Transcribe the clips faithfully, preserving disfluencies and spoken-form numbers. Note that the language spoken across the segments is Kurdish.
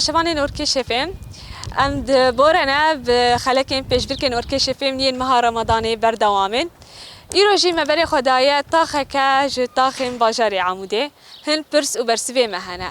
Şevanên Orkê Şefêm, em di borene bi xelekên pêşbirkên Orkê Şefêm yên meha Remadanê berdewam in. Îro jî me berê xwe daye taxeke ji taxên bajarê Amûdê. Hin pirs û bersivê me hene.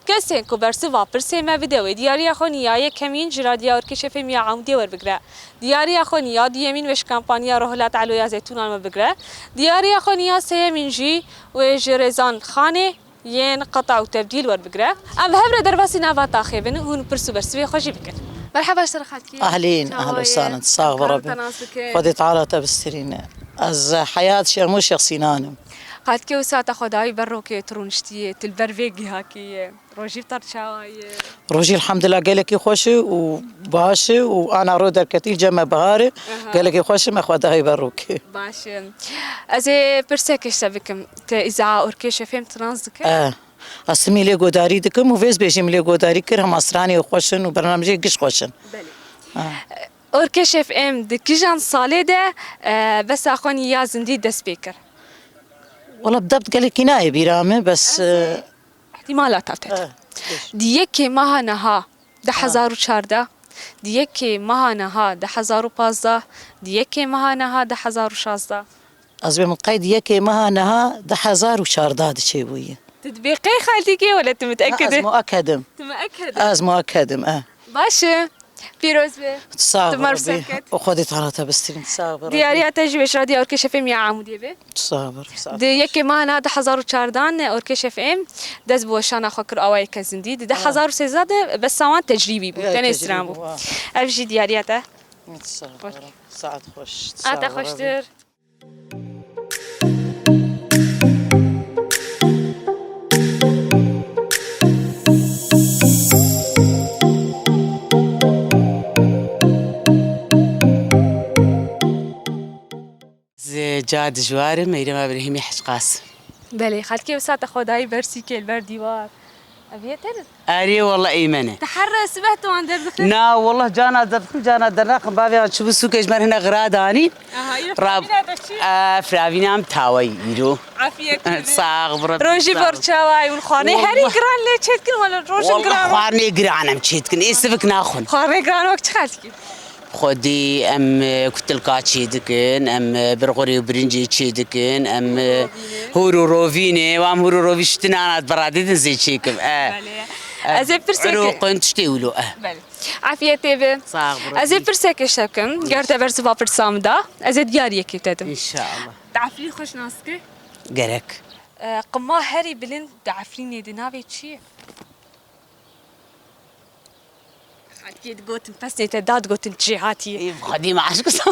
Kesên ku bersiva pirsê me bide wê diyariya xwe niya yekemîn ji Radiya Orkê Şefêm ya Amûdê werbigire. Diyariya xwe niya duyemîn wê ji kampanya Rohilat Elo ya Zeytûnan werbigire. Diyariya xwe niya sêyemîn jî wê ji Rêzan Xanê yên qeta û tebdîl werbigire. Em bi hev re derbasî nava taxê bin, hûn pirs û bersivê xwe jî bikin. Merheba ji te re xalkî. Ahlîn, Çawa ahlo ye? Sanin, sax Em bi karin Rebî. Te nas bikin. Xwedê Teala te bistirîne. Ez Heyat Şêxmû Şêx Sînan im. Xalkî wisa te xwe dayî ber rokê tu rûniştiyê, tu li ber vê gihakê ye. Rojî te çawa ye? Rojî elhamdulillah gelekî xweş e û baş e û ana ro derketî cem me bihar e. Aha. Gelekî xweş e, me xwe dayî ber rokê. Baş e. Ez ê pirsekê ji te bikim. Te îza Orkê Şefêm tu nas dike? Eh. Ez timî lê godarî dikim û vêz bêjî min lê godarî kir, hema stranê xweş in û bernamejê giş xweş in. Belê. Ha. Orkê Şefêm di kijan salê de, e, besa xwe ya zindî dest pê kir? Wala bi debt gelekî nayê bîra min, bes, Ez ê e, ihtimala te te. E, geş. Di yekê meha niha du hezar û çardeh, di yekê meha niha du hezar û pazdeh, di yekê meha niha du hezar û şazdeh. Ez bê min qeyd yekê meha niha du hezar û çardeh diçêbûye. Tu dibê qey xaltîkê wele tu mitekid Ha, ez e? Mueked im. Tu mieked e? Ez mueked im, e. Baş e. Pîroz be. Sax Tu bi mer Rebî. Serket. O Xwedê tana te bistirîn. Sax bi Rebî. Diyariya te jî wê ji Radiya Orkê Şefêm ya Amûdê be. Sax bi Rebî, sax Di bi. Yekê meha niha du hezar û çardeh Orkê Şefêm dest bi weşana xwe kir awayeke zindî. Di Ha. du hezar û sêzdeh de besa wan tecrîbî bû, Ya, tenê tecrîbî stran bû, bû. Ha. Ev jî diyariya te. Sax bi Rebî. Saet xweş. A te Sax bi Rebî. Xweştir. Ez ca dijwar im, Meyrema Birehîmê Hecqas. Belê, xelkê wisa te xwe dayî ber sîkê li ber dîwar. Ev yê te ne? Erê, wela ê me ne. Te her sibeh tu wan derdixin? Na, wela cana derdixin, cana dernaxin. Bavê wan çûbû sûkê ji me re hine xira danî. Aha, îro Rab-, firavîna te çi? E, firavîna em tawayî îro. Afiyet olsun. Sax bi Rebî, Rojî sax. Ber çawa ye? Hûn xwarinê herî Wela. Giran lê çêdikin, wela rojin Wela giran. Xwarinê giran em çêdikin. Ê sivik naxwin. Xwarinê giran wek çi xelkî? Xwedî em, e, kutilka çêdikin, em, e, birxurê û birincê çêdikin, em, e, hûr û rovînê, wan hûr û rovî şitin ana bi radê din zê çêkim, e. Belê. E, Ez ê pirsekê ero qin tiştê wilo, e. Belê. Afiyetê be. Sax bi Ez ê Rebî. Pirsekê şev kim. Ger te bersiva pirsa min da, ez ê diyariyekê te dim. İnşallah. Te Efrîn xweş nas dike? Gerek. E, qima herî bilind di Efrînê de navê çi ye? Xelkê digotin pesnê te dad gotin çi hatiye. Ê, bi Xwedî me aşk sa.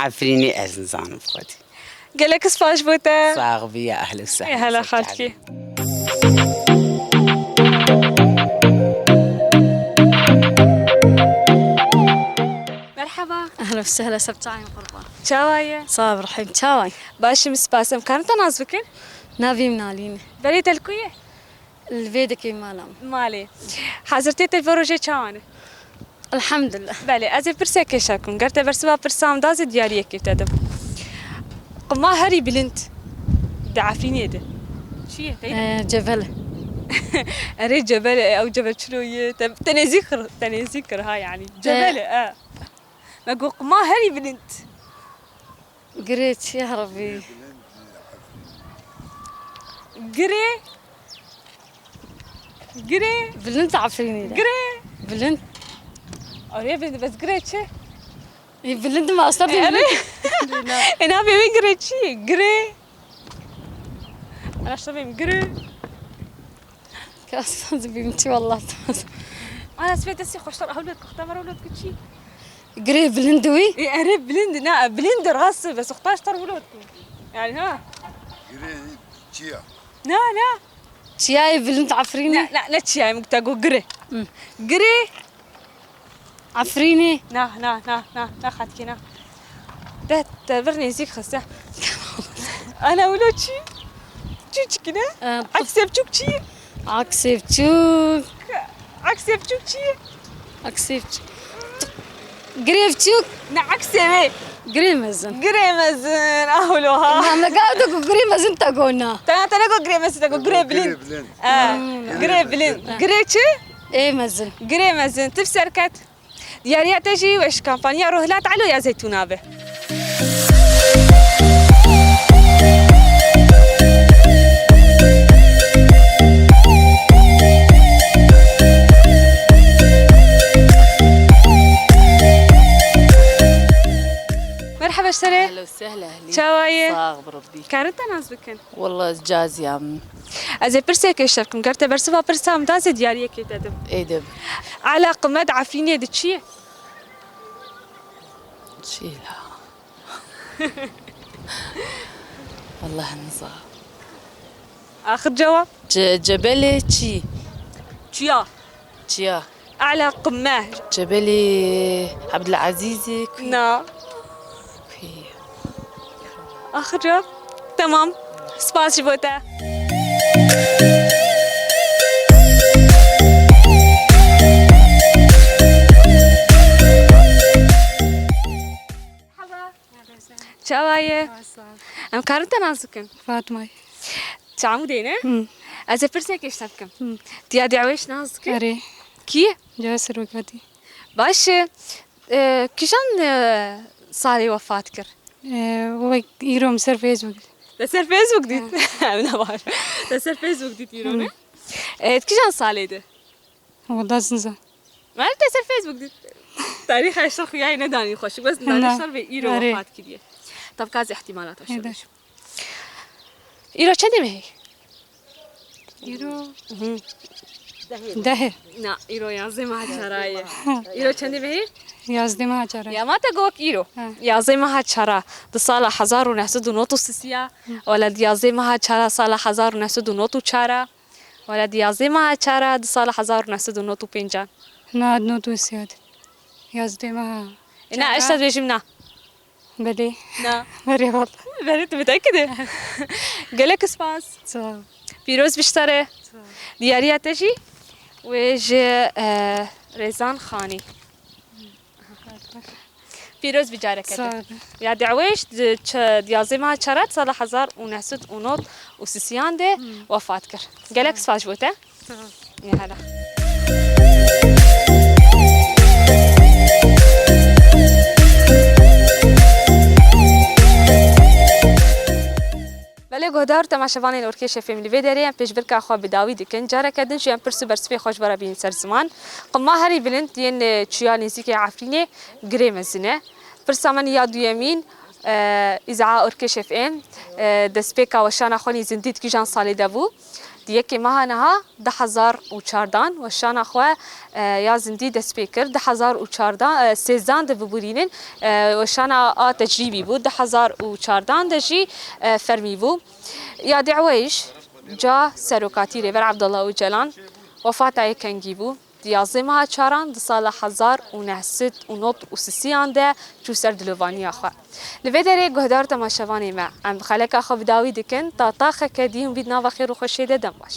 Efrînê ez nizanim bi Xwedî. Gelek spas bo te. Sax bî ya ehl û sehla. Ê, hela xelkê. Merhaba. Ehlen we sehlen, sebçayên qurban. Çawa ye? Sağ ol, Rahîm, çawa ye? Baş im, spas im. Karin te nas bikin? Navê min Alîn e. Berê te li ku ye? Li vê dikê mala min. Malê. Hazirtiyê te vê rojê çawa ne? Elhamdulillah. Belê, ez ê pirsekê şev kim. Ger te bersiva pirsa min da, ez ê diyariyekê te dim. Qima herî bilind di Efrînê de çi ye? Teyde? Ee, cebel. Erê cebel e, ew cebel çilo ye? Te, te nêzî kir, te nêzî kir ha yani. Cebel e, e. Me got qima herî bilind. Girê çi ya Rebbî? Girê. Girê. Bilind Efrînê de. Girê. Bilind. Arê bilind, bes girê çi? Ê, bilind mi asta Erê. Bilind. E, navê wê girê çi? Girê. Araştırayım, girê. Kes dibîm çi wallah. Ana sibê destê xweştar hewlet ku xta ver hewlet ku çi? Girê bilind wî? E, erê bilind, na, bilind rast, bes xta ştar hewlet ku. Yani ha. Girê çiya? Na, na. Çiyayê bilind Efrînê? Na, na, ne çiyayê, min te got girê. Hı. Girê. Efrînê. Na, na, na, na, na xatkê na. Te, te vir nêzîk xiste. Ana wilo çi? Çi çikine? Ee, Aksê biçûk çi? Aksê biçûk. Aksê biçûk çi? Aksê biçûk. Girê biçûk. Ne aksê wê. Girê mezin. Girê mezin, ahloha. Hemega tu ku girê mezin te gona. Te, te ne got girê mezin, te got girê bilind. Girê bilind. E, girê bilind. Girê çi? Ê mezin. Girê mezin. Tif serket. Diyariya te jî weş kampanya Rohilat Elo ya Zeytûna be. Merhaba şerê. Ehlen we sehlen, ehlî. Çawa ye? Sax bi Rabbî. Karin te nas bikin? Wallah, caziyam. Ez ê pirseke ji te bikim. Ger te bersiva pirsa min da, ez ê diyariyekê te dim. Ê dim. Ela qime di Efrînê de çi ye? Çi la? Allah niza. Axir cewab? Ce-, Cebelê çi? Çiya. Çiya. Ela qime. Cebelê Ebdulezîzê ku? Na. Ku? Axir cewab? Tamam. Spas ji bo te. Merhaba. Çawa ye? Em karin te nas bikin? Fatma. Çamûdê ne? Hı. Ez ê pirseke ji te bikim. Hı. Diya Dewêş nas dikî? Erê. Kî? Cewher Serokatî. Baş e, e, kîjan, e, salê wefat kir? E, wek îro min ser Facebook. Te ser Facebook dît? Hı. Ew ne baş. Te ser Facebook dît îro ne? Hı. E, kîjan salê de? Wela zin zan. Mel te ser Facebook dît. Tarîxa şer xuyayê nedanî xweşik, bes Na. Nane şer ve îro Erê. Wefat kiriye. Tabka ez ihtimala te Êde. Şer. Îro çendê mehê? Îro Hı. Dehê. Na, îro yazê meha çara ye. Îro çendê mehê? Yazdê meha çara. Ya ma te gok îro. Ha. Yazê meha çara. Di sala hezar û neh sed û nod û sisiya. Hı. Wela di yazê meha çara sala hezar û neh sed û nod û çara. Wela di yazê meha çara di sala hezar û neh sed û nod û pêncan. Na, nod û siyad. Yazdê meha E, na, çara. Eşta dibêjim na. Belê. Na. Belê wala. Belê, tu mütekid e. Gelek spas. Sağ ol. Pîroz biştare. Sağ ol. Diyariya te jî wê ji, e, Rêzan Xanî. Pîroz bi careke Sağ din. Ol. Ya Dewêş di ç-, di yazê meha çara di sala hezar û neh sed û nod û sisiyan de Hmm. Wefat kir. Gelek Sağ ol. Spas ji bo te. Sağ ol. Ya hela. Belê guhdar û temaşevanên Orkê Şefêm, li vê derê em pêşbirka xwe bi dawî dikin. Careke din jî em pirs û bersivê xwe ji we re bînin ser ziman. Qima herî bilind yên, e, çiya nêzîkê Efrînê girê mezin e. Pirsa min ya duyemîn, e, îza Orkê Şefêm, e, destpêka weşana xwe nîzindî di kîjan salê de bû? Di yekê meha niha du hezar û çardan weşana xwe, e, ya zindî dest pê kir. Du hezar û çardan, e, sêzdan de bibûrînin, e, weşana a tecrîbî bû. Du hezar û çardan de jî, e, fermî bû. Ya Dewêş ca serokatî Rêber Abdullah Ocalan wefata yê kengî bû. Di yazê meha çaran di sala hezar û neh sed û nod û sisiyan de çû ser dilovaniya xwe. Li vê derê guhdar temaşevanê me, em bi xeleka xwe bi dawî dikin, ta taxeke dî hûn bît nava xêr û xweşiyê de, dem baş.